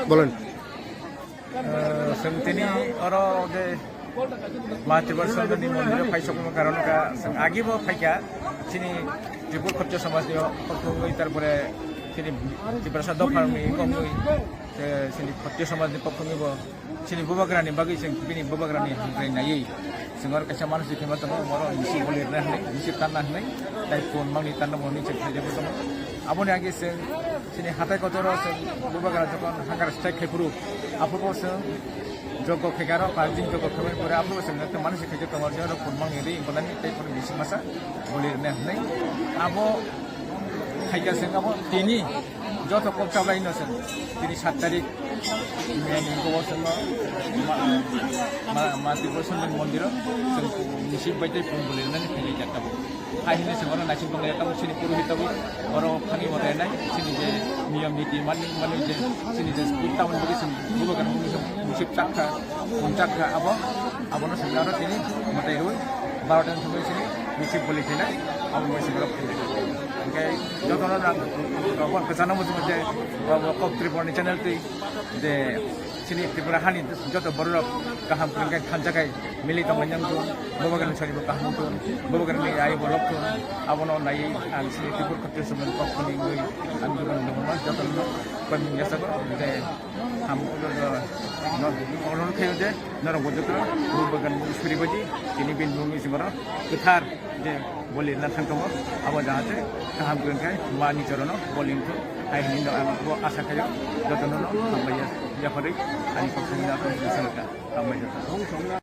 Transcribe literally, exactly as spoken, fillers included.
Bolon. Sengtini oro de Mati Barsondoni mondiro phai sokma karon ka seng agi bo phaika chini Tripur Khottiyo samajni pokkhongwi, tarpore chini Tiprasa dopharni pokkhongwi, chini Khottiyo samajni pokkhongwi bo chini bubagrani bagwi chwng bini bubagrani hamkrai naiwi chwng oro kaisa mansi khaima tongo, oro bisi bolirna hinwi, bisi tanna hinwi, tai phone mangni tanna mangni chwng khaijagwi tongo. Aboni age chwng chini hatai kotoro chwng bubagra jokon hunger strike khai phuru, aphuru chwng jogo khaikha aro, pajin jogo khaimani pore aphuru chwng ekta mansi khaijak tongo, oro phone mangni ri bolani tai phone bisi masa bolirna hinwi. Abo khaikha chwng abo tini joto kok chabai no chwng tini sat tarik May ni kobo chwng ma, ma, ma Tripura Sundar mondiro chwng nisi bai tei phone bolirnani khaijak tabuk. Hai hwnwi chwng oro naising tonglai tabuk chini purohit tabuk oro thangwi motai nai chini je niyom niti mani mani je chini je tabuk bagwi chwng bubagrani mungsa musip chakha, phone chakha abo, abono chwng aro tini motai rwi baro ta ni thangwi chini nisi boli khainai abo mungsa borok khainai. Hwnkhe jotono nang rok kwchangno muchungo je bo, bo kok Tripura ni channel twi je chini Tripura hani joto bororok kaham kwrwngkhe thansa khai mili tongmani wngthun, bubagrani saribo kaham wngthun, bubagrani ayubo lobthun, abono naiwi ang chini Tripura Khottiyo Samajni pokkhoni wngwi ang jotono jotono koimung yachago je ham no, no, no, khayo je norok bo jotono bubagrani suribaidi tini bini mungwi chwng oro kwthar je bolirna thang tongo, abo jahate kaham kwrwng khe ma ni chorono bolingthung hai hwnwi no ang bo asa khaio, jotono no hambai ya, yaphari ani koktwmani aswk swngkha, hambai jotono.